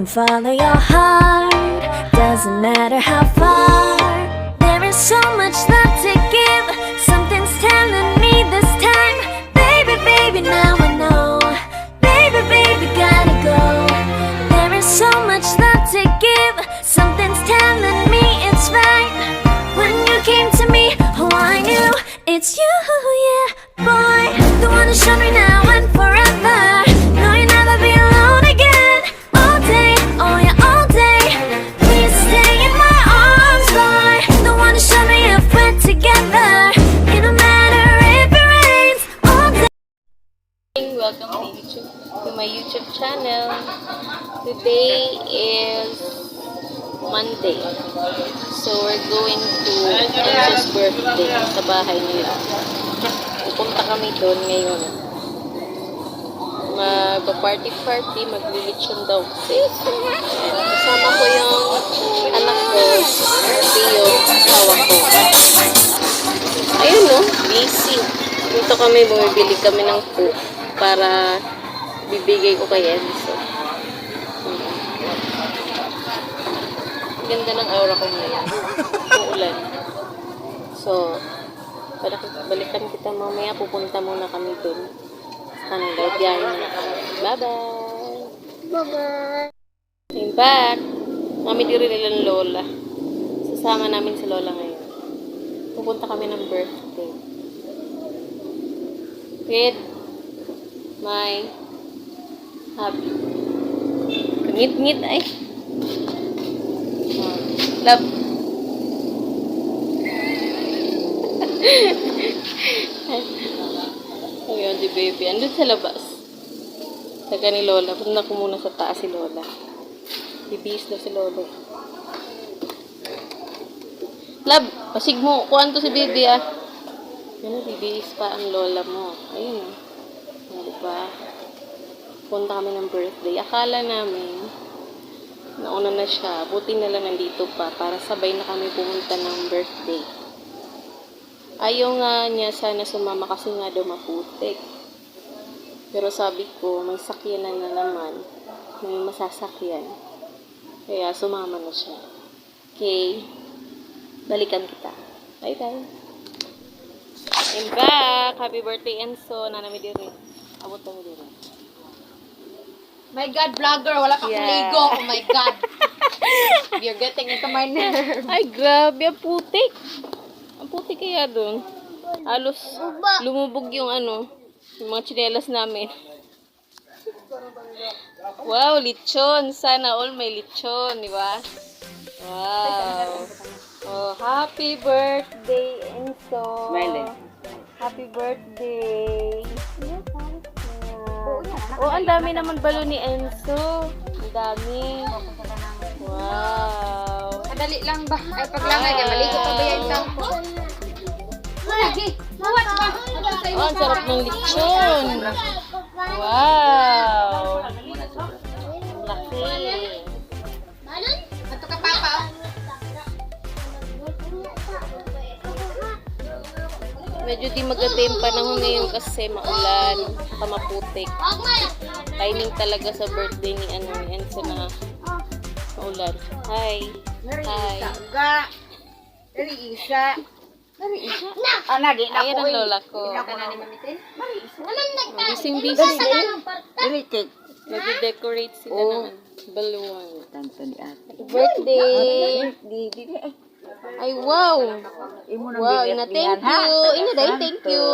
and follow your heart. Doesn't matter how far. There is so much love to give. Something's telling me this time. Baby, baby, now I know. Baby, baby, gotta go. There is so much love to give. Something's telling me it's right. When you came to me, oh, I knew it's you, yeah, boy. The one who showed me now and forever. No, you'll never be alone again. All day, oh yeah, all day. Please stay in my arms, boy. The one who showed me if we're together. It don't matter if it rains all day. Welcome to my YouTube channel. Today is Monday. So we're going to Enzo's birthday sa bahay nila. Pupunta kami doon ngayon. Magpa-party, maglilitsyon daw kasi. Kasama ko yung anak ko, Theo, asawa ko. Ayun no, busy. Dito kami, bumibili kami ng food para bibigay ko kay Enzo. Ganda ng aura ko ngayon. Uulan. So, balikan kita mamaya. Pupunta muna kami dun sa kanila. Biyahe na kami. Bye-bye! Bye-bye. I'm back! Mami diri nilang lola. Sasama namin si lola ngayon. Pupunta kami ng birthday. With my hubby. Ngit-ngit ay. Love. Ayun, si baby. Andun sa labas. Taga ni Lola. Punta ko muna sa taas si Lola. Bibihis na si Lola. Love, pasig mo. Kuhaan to si baby ah. Yan, bibihis pa ang Lola mo. Ayun ah. Diba? Punta kami ng birthday. Akala namin nauna na siya. Buti na lang nandito pa para sabay na kami pumunta ng birthday. Ayaw nga niya sana sumama kasi nga daw maputik. Pero sabi ko, may sakyanan na naman. May masasakyan. Kaya sumama na siya. Okay. Balikan kita. Bye-bye. I'm back. Happy birthday, Enzo. Nanami din. Abot kami din. My God, vlogger, wala ka kuligo. Oh my God. You're getting into my nerve. Ay, grabe. Ang putik. Ang putik kaya dun. Halos lumubog yung yung mga tsinelas namin. Wow, lechon. Sana all may lechon, di ba? Wow. Oh, happy birthday, Enzo. Happy birthday. Oh, ang dami naman balo ni Enzo. Ang dami. Wow. Madali lang ba? Ay, paglangay ka, maligo pa ba yan ikaw? Lagi. Buwat ba? Oh, ang sarap ng lechon. Wow. Laki. Ato ka, Papa. Medyo di maganda yung panahon ngayon kasi maulan, maputik. Timing talaga sa birthday ni Enzo na maulan. Hi. Hi. Dari isa. Ayan ang lola ko. Bising-bising. Nag-decorate sila ng balloon. Happy birthday! Ay, wow! Wow, Ina, thank you! Ina, dahil, thank you!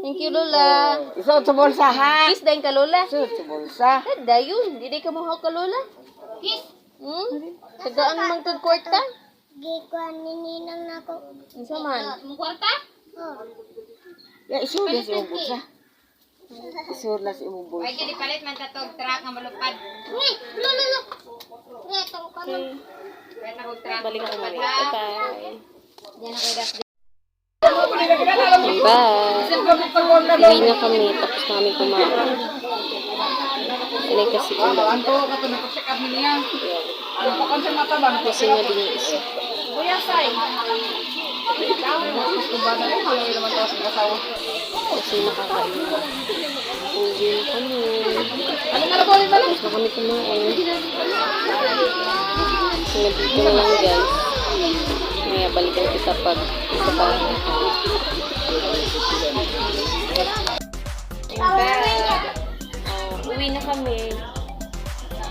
Thank you, Lola! Isot sa bulsa, ha? Kiss dahil ka, Lola! Isot sa bulsa. Kada yun, di ka mahal ka, Lola? Kiss. Tagaan mang kwarta? Gikuan ni Ninang na ako. Ang saman. Mukwarta? Ya, isot na sa imong bulsa. Isot na sa imong bulsa. Ay, kaya palit man tatog truck nga malupad. Lolo. Retong ka na. Kaya nakog truck. Balik ako malupad, mamaya. ha? Bye-bye! Yan ang kaya das. Bye! Uwi na kami, tapos namin kumain. Inay kasi ulan. Anto ka to nag-check up niya. Ano pa kon sa mata ba? Kasi nga din yung isa. Kuya Sai. Kasi nakakain. Uwi na kami. Ano na lang ba? Tapos na kami kumain. So, nandito na lang guys. Maya balikan kita pag isa pa. Uwi na kami.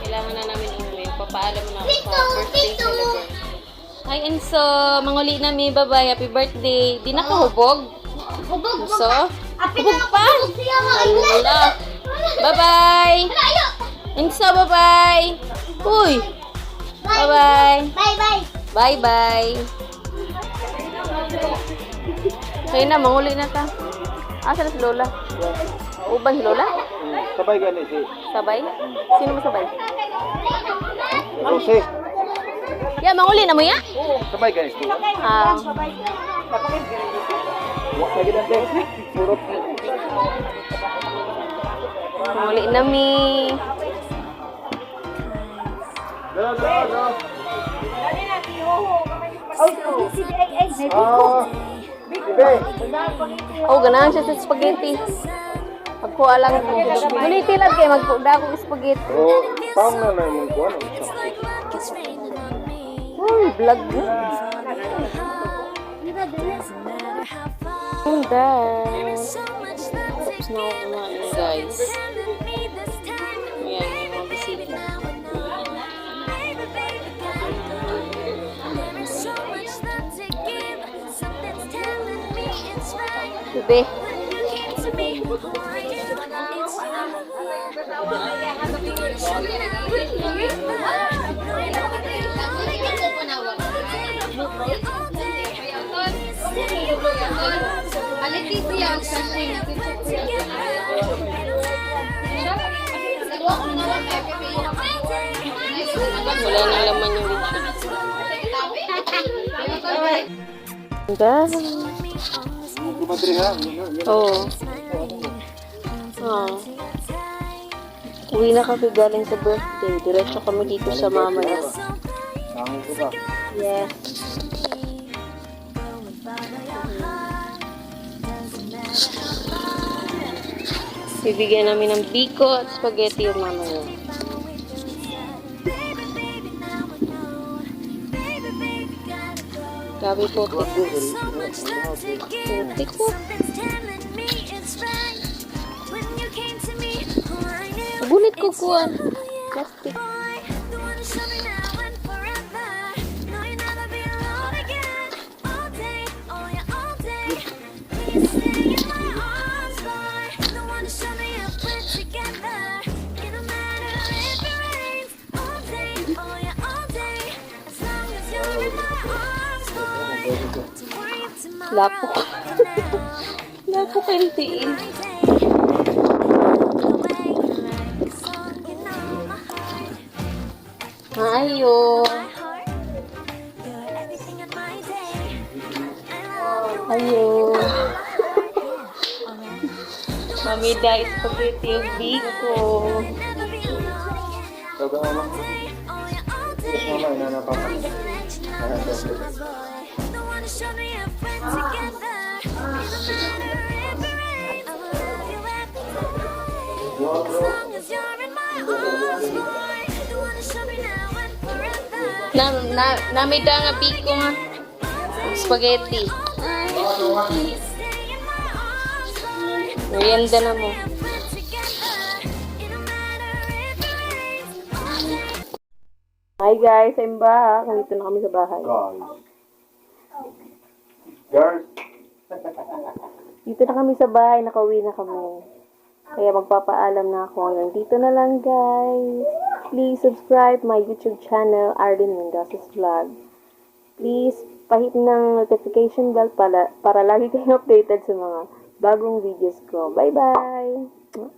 Kailangan na namin umuwi. Papaalam na ako sa birthday celebration. Hi Enzo! Manguli na mi. Bye-bye. Happy birthday. Di na ka hubog? Enzo? Hubog pa? Wala. Bye-bye! Enzo, bye-bye! Uy! Bye-bye! Bye-bye! Bye-bye! Kaya na, manguli na ta. Asa na si Lola? Uban si Lola? Sabay gani si Sabay? Sino mo sabay? Jose. Ya, manguli na mo ya? Sabay gani si. Ah, Wa lagi nante. Puro. manguli na mi. Go. Bibe. Oh, ganahan siya sa spaghetti. Magkuha lang ko. Guniti lang kayo, magkuha akong spaghetti. Oh, pang na na yung kuan. Uy, vlog na. And then, tapos na ako kumain, guys. Ayan, yung mga bisita. Bebe. Wala nang laman yung lechon. Guys. Dumadri ha. Oo. Uwi na kami galing sa birthday. Diretso kami dito sa mama niya. Nangis ko ba? Yes. Bibigyan namin ng biko at spaghetti yung mama niya. Gabi po, tik po. Bulit ko kuwan. Plastic. Lapo. Lapo kayo tiin. Ayo. Ayo. Mami dahil spaghetti yung biko. Sabi nga lang. Yes, mama, inanapapa. Namida nga biko nga. Spaghetti. Merienda na mo. Hi guys, I'm back. Nandito na kami sa bahay. Girls. Dito na kami sa bahay, nakauwi na kami. Kaya magpapaalam na ako. Hanggang dito na lang guys. Please subscribe my YouTube channel, Arden Mendoza's Vlog. Please pahit ng notification bell para lagi kayo updated sa mga bagong videos ko. Bye-bye!